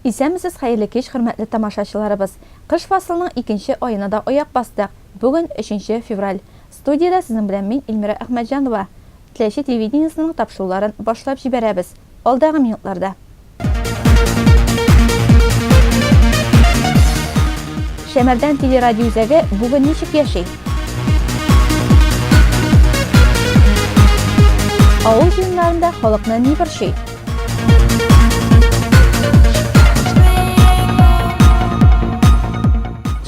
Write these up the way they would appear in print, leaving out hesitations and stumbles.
Исәнмесез, хәерле кич, хөрмәтле тамашачыларыбыз. Кыш фасылының икенче аена да аяк бастык. Бүген өченче февраль. Студиядә сезнең белән мин, Эльмира Әхмәтҗанова. Теләче телевидениесенең тапшыруларын башлап җибәрәбез. Алдагы минутларда. Шәмәрдән телерадиоүзәге бүген ничек яши? Авыл җыеннарында халыкны ни борчый?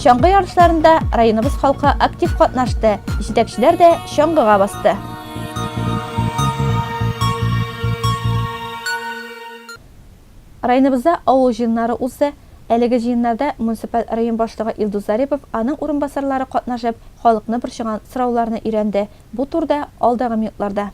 Чаңгы ярышларында районыбыз халкы актив катнашты, җитәкчеләр дә чаңгыга басты. Районыбызда авыл җыеннары узды. Әлеге җыеннарда муниципаль район башлыгы Илдус Зарипов, аның урынбасарлары катнашып, халыкны борчыган сорауларны өйрәнде. Бу турыда алдагы минутларда.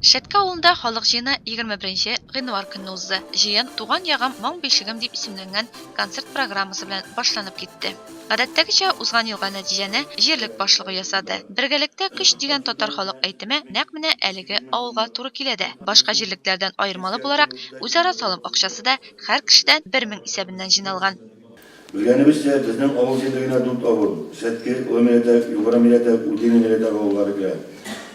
Шәтке авылында халык җыены 21 нче гыйнвар көнне узды. Җыен Туган ягым, моң бишегем дип исемләнгән концерт программасы белән башланып китте. Гадәттәгечә, узган елга нәтиҗәне җирлек башлыгы ясады. Бергәлектә көч дигән татар халык әйтеме нәкъ менә әлеге авылга туры килә дә. Башка җирлекләрдән аермалы буларак, үзара салым акчасы да һәр кешедән 1000 исәбеннән җыйналган. Белгәнебезчә, безнең авыл җирлегенә дүрт авыл, Шәтке, Олы Миләтәк, Югары Миләтәк, Удельный Миләтәк авыллары керә.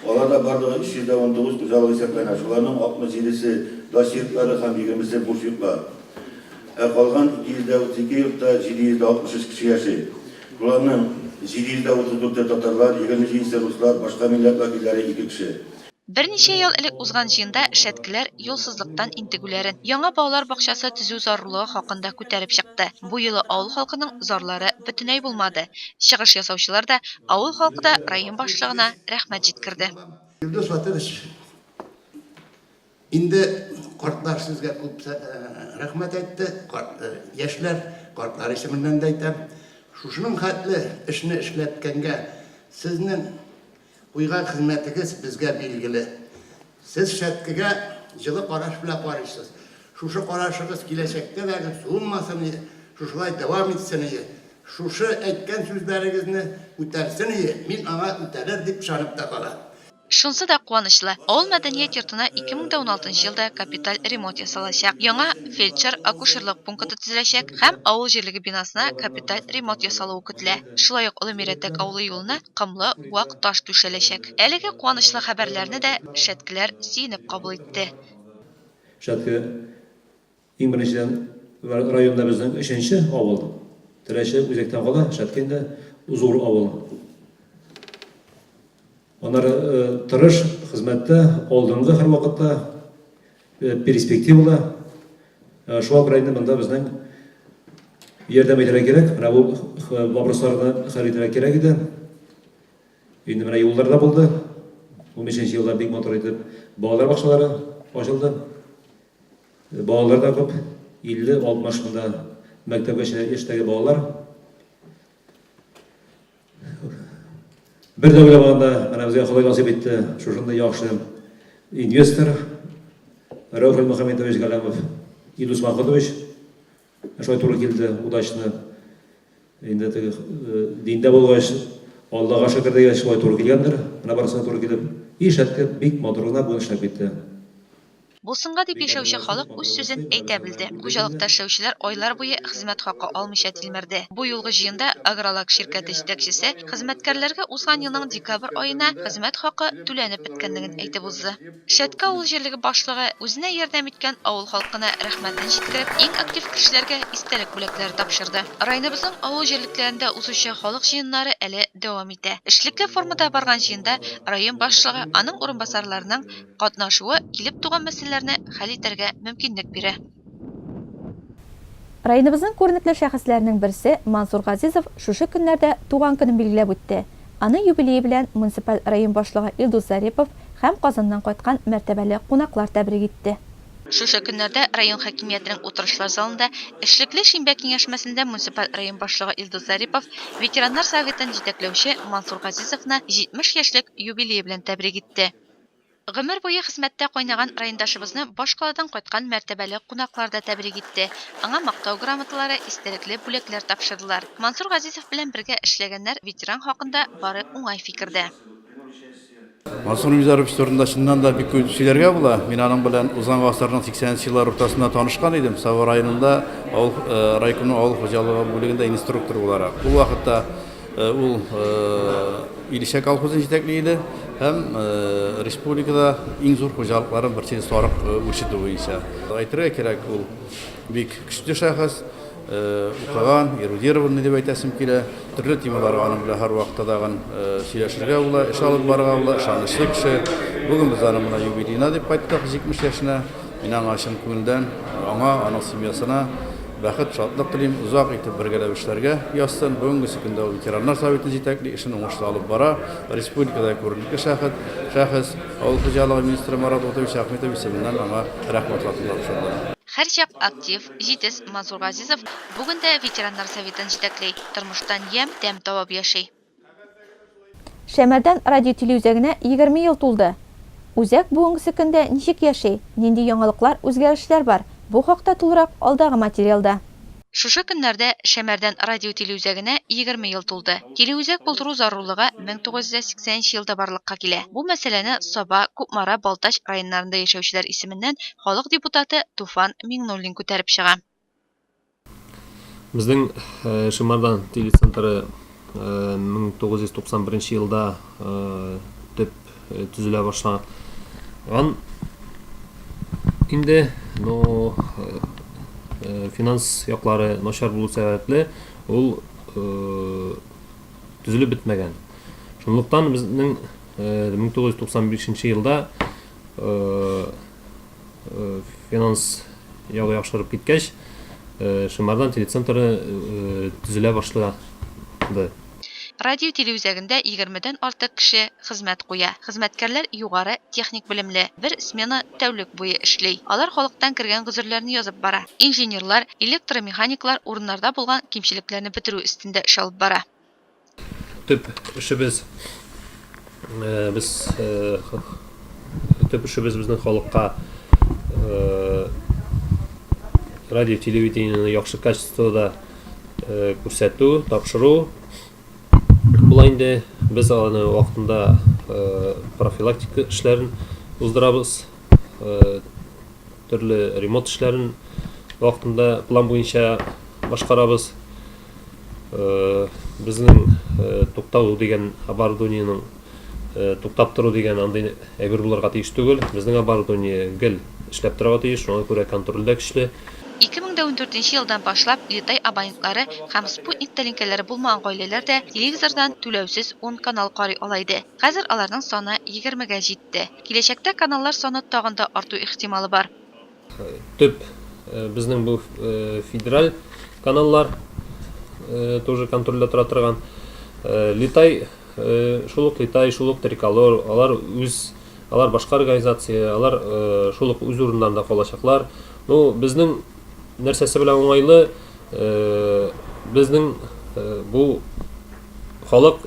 Аларда барлыгы 319 хуҗалык исәпләнә, шуларның 67 се дача йортлары һәм егермесе буш йортлар. Ә калган 232 йортта 763 кеше яши. Шуларның 734-е татарлар, 27 се руслар, башка милләт вәкилләре ике кеше. Берничә ел элек узган җыенда шәткеләр юлсызлыктан интегүләрен, яңа балалар бакчасы төзү зарурлыгы хакында күтәреп чыкты. Бу юлы авыл халкының зарлары бөтенләй булмады. Чыгыш ясаучылар да, авыл халкы да район башлыгына рәхмәт җиткерде. Илдус Фатыйхович, Инде картлар сезгә күп рәхмәт әйтте. Карт, яшьләр, картлар исеменнән дә әйтәм. Шушының хәтле эшне эшләткәнгә сезнең куйган хезмәтегез безгә билгеле. Сез Шәткегә җылы караш белән карыйсыз. Шушы карашыгыз киләчәктә дә суынмасын ие, шушылай дәвам итсен ие. Шушы әйткән сүзләрегезне үтәлсен ие, мин аңа үтәлер дип ышанып та калам. Шунсы да куанычлы, авыл мәдәният йортына 2016 нчы елда капиталь ремонт ясалачак, яңа фельдшер-акушерлык пункты төзеләчәк һәм авыл җирлеге бинасына капиталь ремонт ясалуы көтелә. Шулай ук Олы Мирәтәк авылы юлына комлы вак таш түшәләчәк. Әлеге куанычлы хәбәрләрне дә шәткеләр сөенеп кабул итте. Шәтке Иң беренчедән, районда безнең өченче авыл. Теләче үзәктән кала, Шәтке инде зур авыл. Аннары тырыш, хезмәттә, алдынгы һәрвакытта, перспективалы. Шуңа күрә инде монда безнең ярдәм итәргә кирәк. Менә бу вопросларны хәл итәргә кирәк иде. Инде менә юллар да булды. 15 елда бик матур итеп балалар бакчалары ачылды. Балалар да күп, 50-60 монда мәктәпкәчә яшьтәге балалар. Бер дә уйламаганда, менә безгә Ходай насыйп итте, шушындый яхшы инвестор Рәүф Әлмөхәммәтович Галәмов, Илдус Махмутович шулай туры килде, удачно. Инде теге диндә булгач, Аллага шөкер дигәч, шулай туры килгәндер. Менә барысына туры килеп, и шәткә бик матур гына бүген эшләп китте. Булсынга дип яшәүче халык үз сүзен әйтә белде. Хуҗалыкта эшләүчеләр айлар буе хезмәт хакы алмыйча тилмерде. Бу юлгы җыенда Агролак ширкәте җитәкчесе хезмәткәрләргә узган елның декабрь аена хезмәт хакы түләнеп беткәнлеген әйтеп узды. Шәтке авыл җирлеге башлыгы үзенә ярдәм иткән авыл халкына рәхмәтен җиткереп, иң актив кешеләргә истәлек бүләкләре тапшырды. Районыбызның авыл җирлекләрендә узучы халык җыеннары әле дәвам итә. Эшлекле формада барган җыенда район башлыгы, аның урынбасарларының катнашуы килеп туган мәсьәләләрне хәл итәргә мөмкинлек бирә. Районыбызның күренекле шәхесләренең берсе Мансур Газизов шушы көннәрдә туган көнен билгеләп үтте. Аны юбилее белән муниципаль район башлыгы Илдус Зарипов һәм Казаннан кайткан мәртәбәле кунаклар тәбрик итте. Шушы көннәрдә район хакимиятенең утырышлар залында эшлекле шимбә киңәшмәсендә муниципаль район башлыгы Илдус Зарипов ветераннар советын җитәкләүче Мансур Газизовны 70 яшьлек юбилее белән тәбрик итте. Гомер буе хезмәттә кайнаган райондашыбызны башкаладан кайткан мәртәбәле кунаклар да тәбрик итте, аңа Мактау грамоталары, истәлекле бүләкләр тапшырдылар. Мансур Газизов белән бергә эшләгәннәр ветеран хакында бары уңай фикердә. Мансур Мизарович турында чыннан да бик күп сөйләргә була. Мин аның белән узган гасырның 80 нче еллар уртасында танышкан идем. Саба районында авыл райкомның авыл хуҗалыгы бүлегендә инструктор буларак. Ул вакытта ул Илешә колхозын җитәкли иде һәм республикада иң зур хуҗалыкларның берсе сарык үрчетү буенча. Әйтергә кирәк, ул бик көчле шәхес. Укыган, эрудированный дип әйтәсем килә. Төрле темаларга аның белән һәрвакытта тагын сөйләшергә була, эш алып барырга була, ышанычлы кеше. Бүген без аның менә юбилеена дип кайттык, 70 яшенә. Мин аңа чын күңелдән, аңа, аның семьясына бәхет, шатлык телим, озак итеп бергәләп эшләргә язсын. Бүгенгесе көндә ул ветераннар советын җитәкли, эшен уңышлы алып бара. Республикада күренекле шәхет, шәхес. Авыл хуҗалыгы министры Марат Лотович Әхмәтов исеменнән аңа Рәхмәт хаты тапшырды. Һәрчак актив, Җитез Мансур Газизов бүген дә ветераннар советын җитәкли, тормыштан ямь, тәм табып яши. Шәмәрдән радио-телеүзәгенә 20 ел тулды. Үзәк бүгенгесе көндә ничек яши, нинди яңалыклар, үзгәрешләр бар, бу хакта тулырак алдагы материалда. Шушы көннәрдә Шәмәрдән радио-телеүзәгенә 20 ел тулды. Телеүзәк булдыру зарурлыгы 1980 нче елда барлыкка килә. Бу мәсьәләне Саба, Кукмара, Балтач районнарында яшәүчеләр исеменнән Халык депутаты Туфан Миңнуллин күтәреп чыга. Безнең Шимардан телецентры 1991 елда төп төзелә башлаган инде, но финанс яклары начар булу сәбәпле, ул төзелеп бетмәгән. Шунлыктан безнең 1995 елда Финанс ягы яхшырып киткәч, Шимардан телецентры төзелә башлады. Радио телеүзәгендә егермедән артык кеше хезмәт куя. Хезмәткәрләр югары техник белемле, бер смена тәүлек буе эшли. Алар халыктан кергән гозерләрне язып бара. Инженерлар, электромеханиклар урыннарда булган кимчелекләрне бетерү өстендә эш алып бара. Төп эшебез без төп эшебез безнең халыкка радио телевидениене яхшы качествода күрсәтү, тапшыру. Була инде без аны вакытында профилактика эшләрен уздырабыз. Төрле ремонт эшләрен вакытында план буенча башкарабыз. Безнең туктау дигән оборудованиенең туктап тору дигән андый әйбер булырга тиеш түгел. Безнең оборудование гел эшләп торырга тиеш, шуңа күрә контроль дә көчле. 2014 елдан башлап Летай абонентлары һәм спутник тәлинкәләре булмаган гаиләләр дә телевизордан түләүсез ун канал карый ала иде. Хәзер аларның саны егермегә җитте. Киләчәктә каналлар саны тагын да арту ихтималы бар. Төп безнең бу федераль каналлар тоже контрольдә тора торган. Литай, шул ук Литай, шул ук Триколор, алар үз, алар башка организация, алар шул ук үз урыннарында калачаклар. Ну, безнең нәрсәсе белән уңайлы, безнең бу халык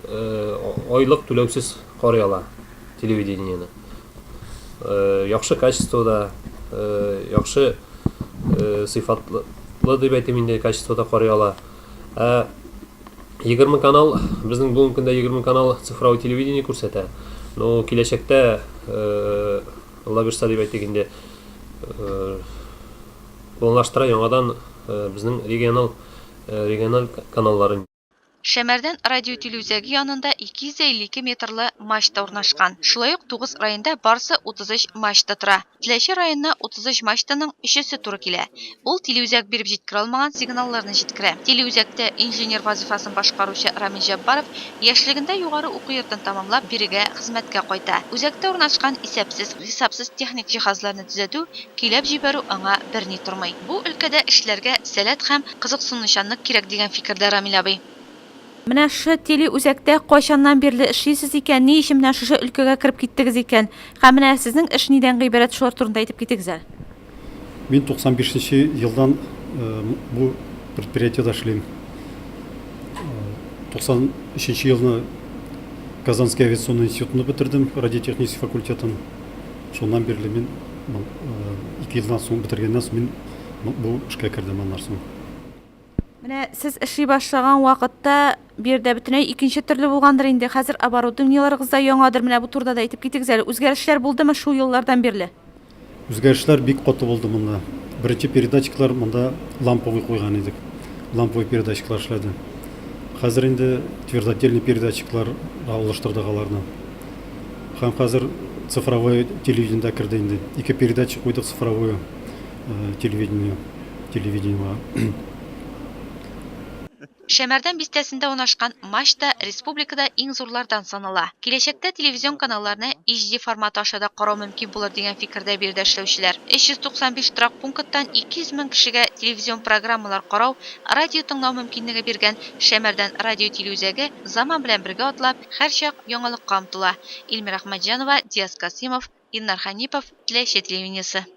айлык түләүсез карый ала. телевидениене. Яхшы качествода, яхшы сыйфатлы дип әйтим инде, качествода карый ала. Ә 20 канал, безнең бүгенге көндә 20 канал цифровой телевидение күрсәтә. Но киләчәктә, Алла бирса дип әйтик инде, планлаштыра яңадан безнең регионал региональ каналларын. Шәмәрдән радиотелеүзәге янында 252 метрлы мачта урнашкан. Шулай ук тугыз районда барысы 33 мачта тора. Теләче районына 33 мачтаның өчесе туры килә. Ул телеүзәк биреп җиткерә алмаган сигналларны җиткерә. Телеүзәктә инженер вазыйфасын башкаручы Рамил Җәббаров яшьлегендә югары уку йортын тәмамлап, бирегә хезмәткә кайта. Үзәктә урнашкан исәпсез, хисапсыз техник җиһазларны төзәтү, көйләп җибәрү аңа берни тормый. Бу өлкәдә эшләргә сәләт һәм кызыксынучанлык кирәк, дигән фикердә Рамил абый. Менә шушы телеүзәктә кайчаннан бирле эшлисез икән, ни өчен менә шушы өлкәгә кереп киттегез икән? Һәм менә сезнең эш нидән гыйбарәт, шулар турында әйтеп китегез әле. Мин 95 нче елдан бу предприятиедә эшлим. 93 нче елны Казанский авиационный институтны бетердем, радиотехнический факультетын. Шуннан бирле мин ике елдан соң бетергәннән соң мин бу эшкә кердем аннан соң. Менә сез эшли башлаган вакытта, биредә бөтенләй икенче төрле булгандыр инде. Хәзер оборудованиеләрегез дә яңадыр. Менә бу турыда да әйтеп китегез әле. Үзгәрешләр булдымы шул еллардан бирле? Үзгәрешләр бик каты булды монда. Беренче передатчиклар монда ламповый куйган идек. Ламповый передатчиклар эшләде. Хәзер инде твердотельный передатчикларга алыштырдык аларны. Һәм хәзер цифровой телевидение дә керде инде. Ике передатчик куйдык цифровое телевидение, телевидениега. Шәмәрдән бистәсендә урнашкан мачта республикада иң зурлардан санала. Киләчәктә телевизион каналларны HD форматы аша да карау мөмкин булыр дигән фикердә биредә эшләүчеләр. 395 торак пункттан 200 мең кешегә телевизион программалар карау, радио тыңлау мөмкинлеге биргән Шәмәрдән радио-телеүзәге заман белән бергә атлап, һәрчак яңалыкка омтыла. Илмира Әхмәтҗанова, Диас Касыймов, Илнар Хәнипов, Теләче телевидениесе.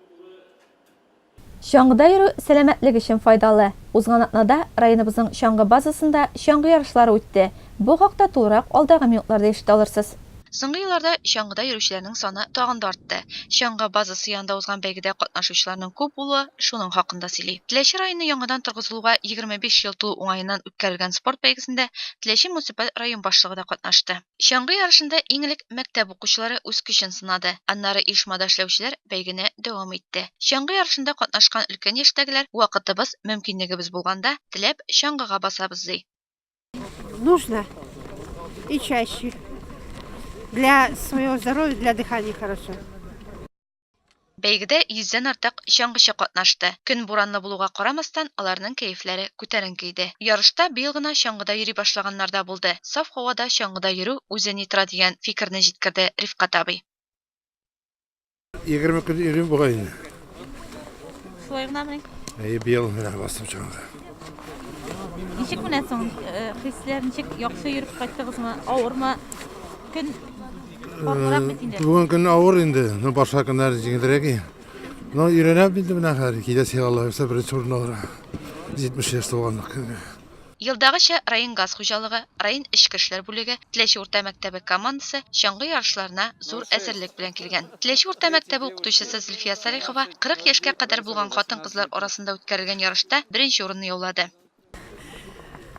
Чаңгыда йөрү сәламәтлек өчен файдалы. Узган атнада районыбызның чаңгы базасында чаңгы ярышлары үтте. Бу хакта тулырак алдагы минутларда ишетә алырсыз. Соңгы елларда чаңгыда йөрүчеләрнең саны тагын да артты. Чаңгы базасы янында узган бәйгедә катнашучыларның күп булуы шуның хакында сөйли. Теләче районы яңадан торгызылуга 25 ел тулу уңаеннан үткәрелгән спорт бәйгесендә Теләче муниципаль район башлыгы да катнашты. Чаңгы ярышында иң элек мәктәп укучылары үз көчен сынады, аннары оешмада эшләүчеләр бәйгене дәвам итте. Чаңгы ярышында катнашкан өлкән яшьтәгеләр, вакытыбыз, мөмкинлегебез булганда, теләп чаңгыга басабыз, ди. Нужно и чаще. Для своего здоровья, для дыхания хорошо. Бәйгедә йөздән артык чаңгычы катнашты. Көн буранлы булуга карамастан, аларның кәефләре күтәренке иде. Ярышта быел гына чаңгыда йөри башлаганнар да булды. Саф һавада чаңгыда йөрү үзе ни тора дигән фикерне җиткерде Рифкать абый. 20 көн йөрим бугай инде. Шулай гынамыни? Әйе, быел менә бастым чаңгыга. Ничек менә соң хисләр, ничек яхшы йөреп кайттыгызмы, авырмы? Көн карлырак бит инде. Бүген көн авыр инде, но башка көннәр җиңелрәк. Но өйрәнәм инде менә хәзер. Киләсе ел Алла бирсә беренче урын алырга. 70 яшь тулганлык көнне. Елдагыча район газ хуҗалыгы, район эчке эшләр бүлеге, Теләче урта мәктәбе командасы чаңгы ярышларына зур әзерлек белән килгән. Теләче урта мәктәбе укытучысы Зөлфия Салихова 40 яшькә кадәр булган хатын-кызлар арасында үткәрелгән ярышта беренче урынны яулады.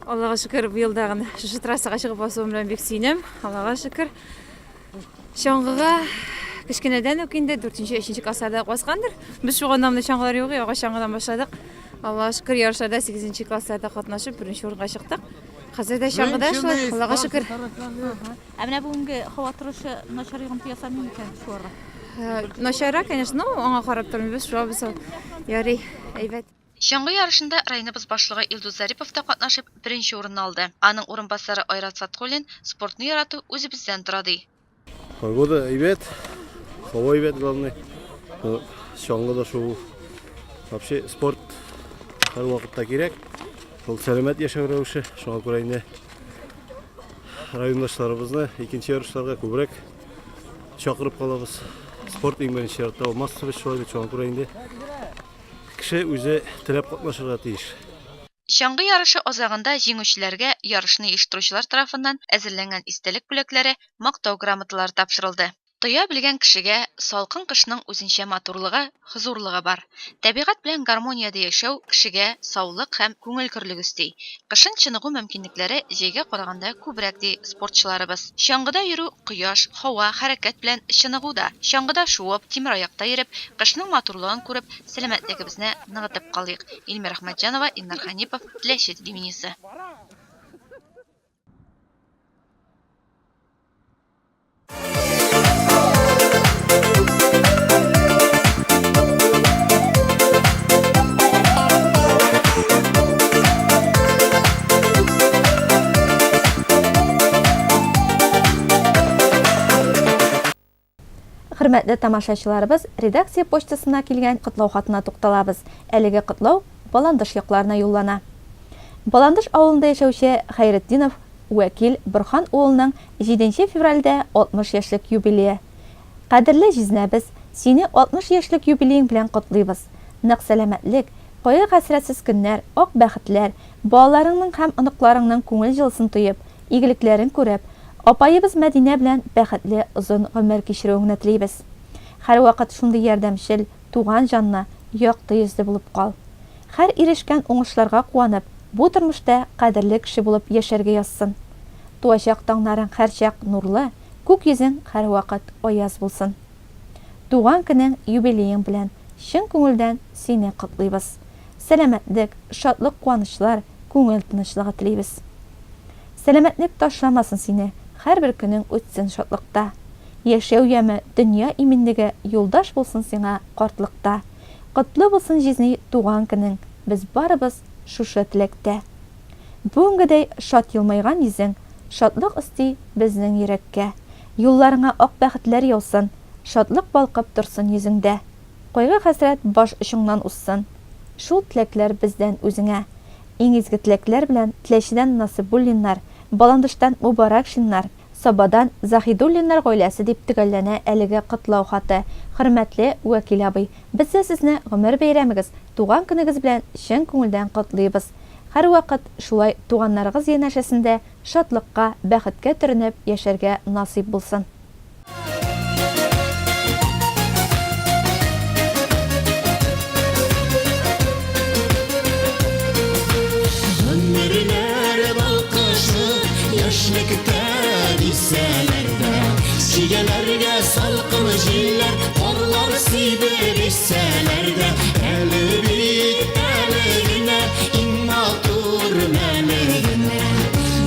Аллага шөкер, быел тагын шушы трассага чыгып басуым белән бик сөенәм. Аллага шөкер. Чаңгыга кечкенәдән үк инде 4-нче, 3-нче классларда ук баскандыр. Без шуганда монда чаңгылар юк, агач чаңгыдан башладык. Аллага шөкер, ярышларда 8-нче классларда катнашып, беренче урынга чыктык. Хәзер дә чаңгыда шулай, Аллага шөкер. Ә менә бүгенге һава торышы начар йогынты ясамый микән шуарга? Э, начаррак, конечно, но аңа карап тормыйбыз, шуабыз. Ярый, әйбәт. Чаңгы ярышында районыбыз башлыгы Илдус Зарипов та катнашып, беренче урынны алды. Аның урынбасары Айрат Фаткуллин, Спортны ярату үзебездән тора, ди. Погода әйбәт, һава әйбәт, главный. Чаңгыда шуу. Вообще спорт һәрвакытта кирәк. Ул сәламәт яшәү рәвеше. Шуңа күрә инде райондашларыбызны икенче ярышларга күбрәк чакырып калабыз. Спорт иң беренче чиратта ул массовый шулай бит, шуңа күрә инде Кеше үзе теләп катнашырга тиеш. Чаңгы ярышы азагында җиңүчеләргә ярышны оештыручылар тарафыннан әзерләнгән истәлек бүләкләре, Мактау грамоталары тапшырылды. Тоя белгән кешегә салкын кышның үзенчә матурлыгы, хозурлыгы бар. Табигать белән гармониядә яшәү кешегә саулык һәм күңел көрлеге өсти. Кышын чыныгу мөмкинлекләре җәйгә караганда күбрәк, ди спортчыларыбыз. Чаңгыда йөрү кояш, һава, хәрәкәт белән чыныгу да. Чаңгыда шуып, тимераякта йөреп, кышның матурлыгын күреп, сәламәтлегебезне ныгытып калыйк. Илмира Әхмәтҗанова, Илнар Хәнипов, Теләче телевидениесе. Хөрмәтле тамашачыларыбыз, редакция почтасына килгән котлау хатына тукталабыз. Әлеге котлау Баландыш якларына юллана. Баландыш авылында яшәүче Хәйретдинов Вәкил Борһан улының җиденче февральдә 60 яшьлек юбилее. Кадерле җизнәбез, сине 60 яшьлек юбилеең белән котлыйбыз. Нык сәламәтлек, кайгы-хәсрәтсез көннәр, ак бәхетләр, балаларыңның һәм оныкларыңның күңел җылысын тоеп, игелекләрен күреп, апаебыз Мәдинә белән бәхетле озын гомер кичерүеңне телибез. Һәрвакыт шундый ярдәмчел, туган җанлы, якты йөзле булып кал. Һәр ирешкән уңышларга куанып, Бу тормышта кадерле кеше булып яшәргә язсын. Туачак таңнарың һәрчак нурлы, күк йөзең һәрвакыт аяз булсын. Туган көнең, юбилеең белән чын күңелдән сине котлыйбыз. Сәламәтлек, шатлык-куанычлар, күңел тынычлыгы телибез. Сәламәтлек ташламасын сине, һәрбер көнең үтсен шатлыкта. Яшәү яме, дөнья иминлеге юлдаш булсын сиңа картлыкта. Котлы булсын, җизни, туган көнең, без барыбыз шушы теләктә. Бүгенгедәй шат елмайган йөзең Шатлык өсти безнең йөрәккә. Юлларыңа ак бәхетләр яусын, Шатлык балкып торсын йөзеңдә. Кайгы-хәсрәт баш очыңнан узсын. Шул теләкләр бездән үзеңә. Иң изге теләкләр белән Теләчедән Насыйбуллиннар, Баландыштан Мубаракшиннар, Сабадан Заһидуллиннар гаиләсе дип төгәлләнә әлеге котлау хаты. Хөрмәтле Вәкил абый, без дә сезне гомер бәйрәмегез, туган көнегез белән чын күңелдән котлыйбыз. Һәрвакыт шулай туганнарыгыз янәшәсендә шатлыкка, бәхеткә төренеп яшәргә насыйп булсын. Гомерләр балкышы яшьлектә дисәләр дә, Чигәләргә салкын җилләр, карлар сибеп исәләр дә, Әле бит әле генә иң матур мәле генә.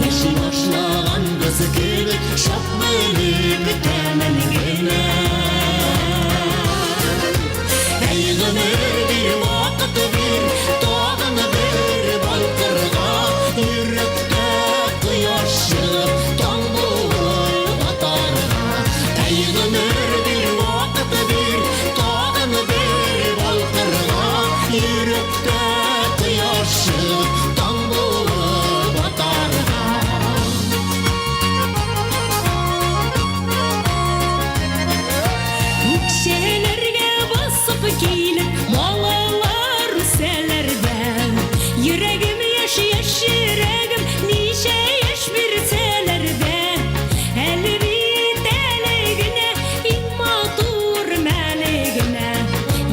Яши башлаганбыз кебек, чак белеп тәмен генә. Әй, гомер бир, вакыт бир, тагын бер балкырга, Йөрәктә кояш чыгып, таң булып атарга. Әй, гомер бир, вакыт бир, тагын бер балкырга, Йөрәктә кояш чыгып, таң булып атарга. Үкчәләргә басып килеп, балалар үсәләр дә. Йөрәгем яшь, яшь йөрәгем, ничә яшь бирсәләр дә. Әле бит әле генә, иң матур мәле генә.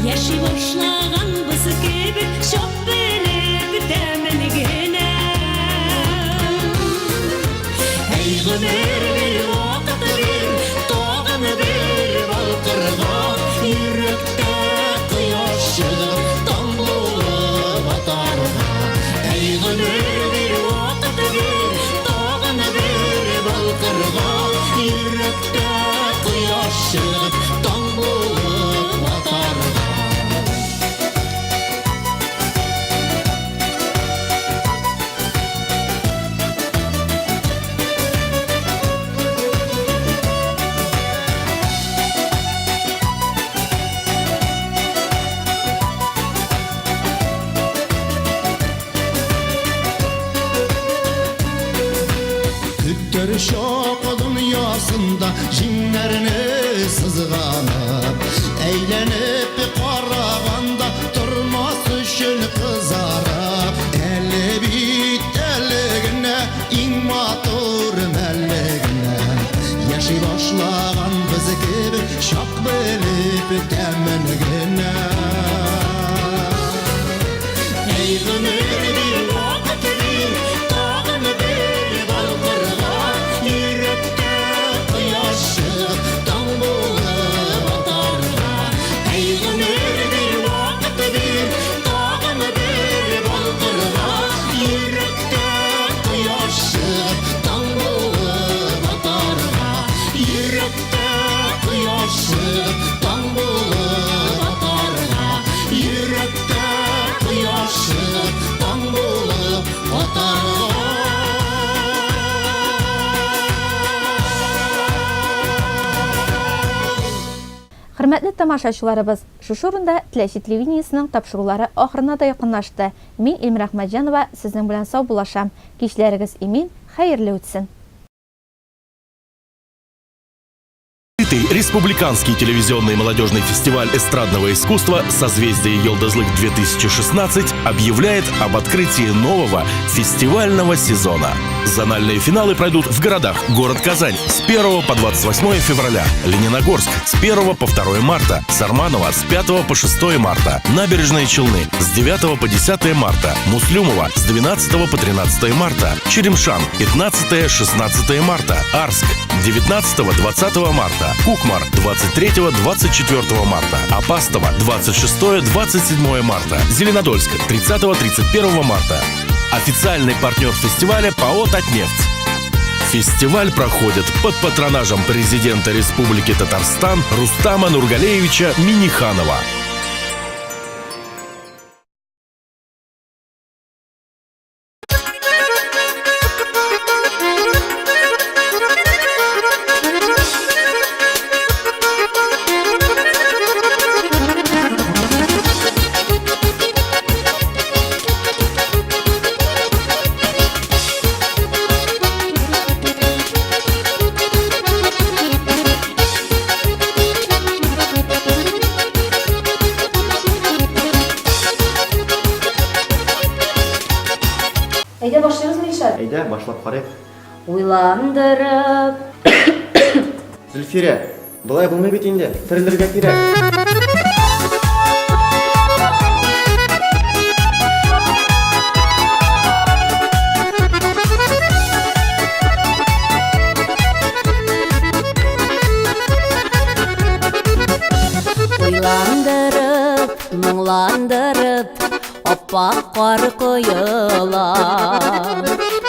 Яши башлаганбыз кебек, чак белеп тәмен генә. Әй, гомер бир, вакыт бир, тагын бер балкырга, Йөрәктә кояш чыгып, таң булып атарга. Әй, гомер бир, вакыт бир, тагын бер балкырга, Йөрәктә кояш чыгып, таң булып атарга. Көттер чак дөньясында җиңнәрне сызганып, әйләнеп караганда тормас өчен кызарып, әле бит әле генә иң матур мәле генә. Яши башлаганбыз кебек, чак белеп тәмен генә. Әй, гомер бир, вакыт бир, тагын бер балкырга, Йөрәктә кояш чыгып, таң булып атарга. Әй, гомер бир, вакыт бир, тагын бер балкырга, Йөрәктә кояш чыгып, таң булып атарга. Йөрәктә кояш чыгып, таң булып атарга. Йөрәктә кояш чыгып, таң булып атарга. Хөрмәтле тамашачыларыбыз, шушы урында Теләче телевидениесенең тапшырулары ахырына да якынлашты. Мин, Эльмира Әхмәтҗанова, сезнең белән саубуллашам. Кичләрегез имин, хәерле үтсен! Открытый республиканский телевизионный молодежный фестиваль эстрадного искусства «Созвездие Йолдызлык-2016» объявляет об открытии нового фестивального сезона. Зональные финалы пройдут в городах: город Казань с 1 по 28 февраля, Лениногорск с 1 по 2 марта, Сарманово с 5 по 6 марта, Набережные Челны с 9 по 10 марта, Муслюмово с 12 по 13 марта, Черемшан 15-16 марта, Арск 19-20 марта, Кукмар 23-24 марта, Апастово 26-27 марта, Зеленодольск 30-31 марта. Официальный партнер фестиваля ПАО «Татнефть». Фестиваль проходит под патронажем президента Республики Татарстан Рустама Нургалиевича Минниханова. Әйдә башлыйбызмы, Илшат? Әйдә, башлап карыйк. Уйландырып. Зөлфирә, болай булмый бит инде. Терелергә кирәк. Уйландырып, моңландырып, аппак кар коела.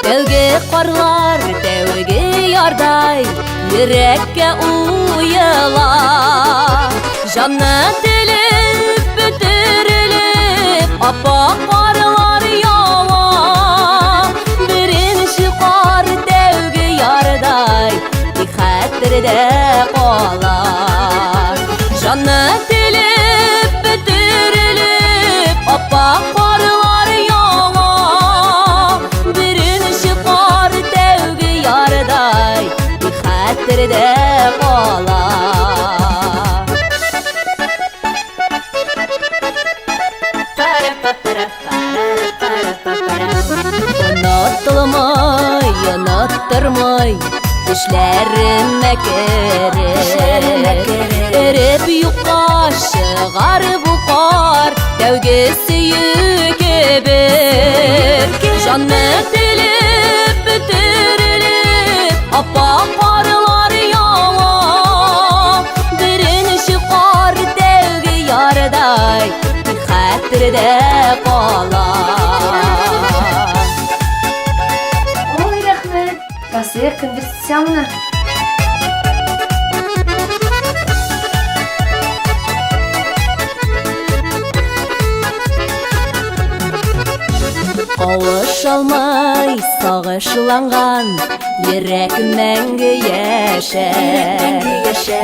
Тәүге карлар, тәүге ярдай, йөрәккә уела. Җанны телеп, бөтерелеп, аппак карлар ява. Беренче кар тәүге ярдай, тик хәтердә кала. Җанны телеп, бөтерелеп, аппак карлар ява. Беренче кар тәүге ярдай, тик хәтердә кала. Онытылмый, оныттырмый, төшләремә кереп, эреп юкка чыгар бу кар, тәүге сөю кебек. Җанны телеп, бөтерелеп, аппак карлар ява. Беренче кар тәүге ярдай, тик хәтердә кала. Ой, рәхмәт. Басыйк, көндез сәмне. Кавышалмай сагышланган йөрәк мәңге яшәр.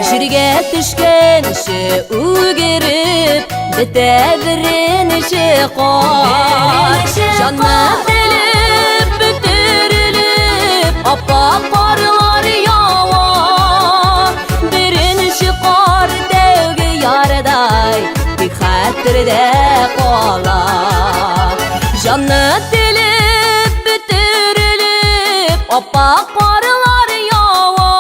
Җиргә төшкәнче үгереп бетә беренче кар. Җанны телеп, бөтерелеп, аппак карлар ява. Беренче кар тәүге ярдай, тик хәтердә кала. Җанны телеп, бөтерелеп, аппак карлар ява.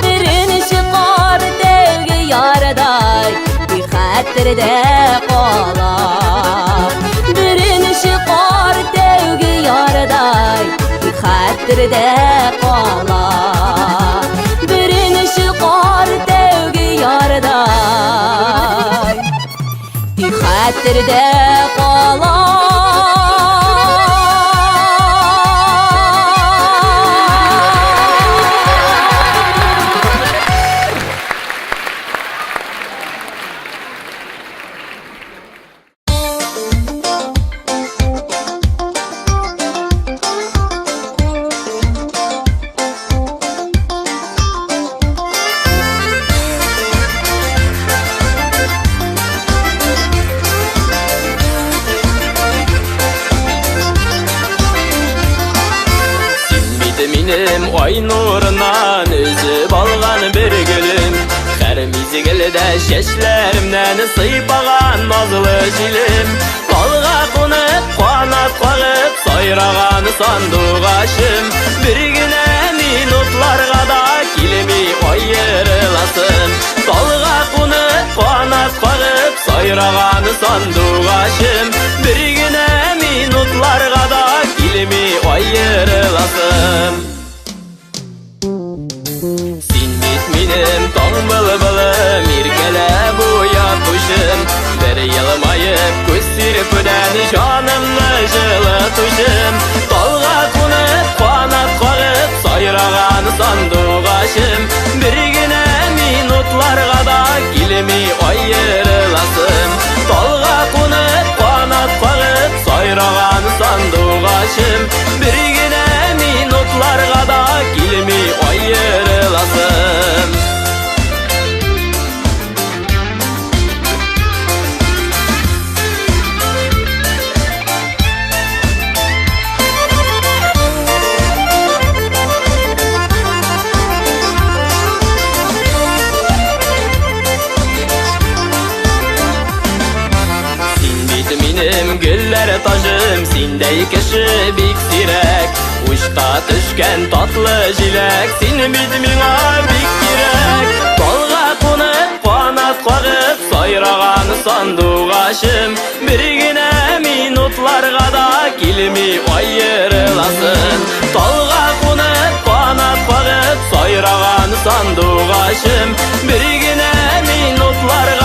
Беренче кар тәүге ярдай, тик хәтердә кала. Беренче кар тәүге ярдай, тик хәтердә кала. Беренче кар тәүге ярдай, тик хәтердә кала. Син бит минем ай нурыннан өзеп алган бер гөлем. Һәр мизгелдә чәчләремнән сыйпаган назлы җилем. Талга кунып, канат кагып, сайраган сандугачым. Бер генә минутларга да килми аерыласым. Талга кунып, канат кагып, сайраган сандугачым. Бер генә минутларга да килми аерыласым. Син бит минем таң былбылым, иркәләп уятучым. Бер елмаеп, күз сирпүдән җанымны җылытучым. Талга кунып, канат кагып, сайраган сандугачым. Бер генә минутларга да килми аерыласым. Талга кунып, канат кагып, сайраган сандугачым. Бер генә минутларга да килми аерыласым. Син бит минем гөлләр таҗым, синдәй кеше бик сирәк. Учка төшкән татлы җиләк, син бит миңа бик кирәк. Талга кунып, канат кагып, сайраган сандугачым. Бер генә минутларга да килми аерыласым. Талга кунып, канат кагып, сайраган сандугачым. Бер генә минутларга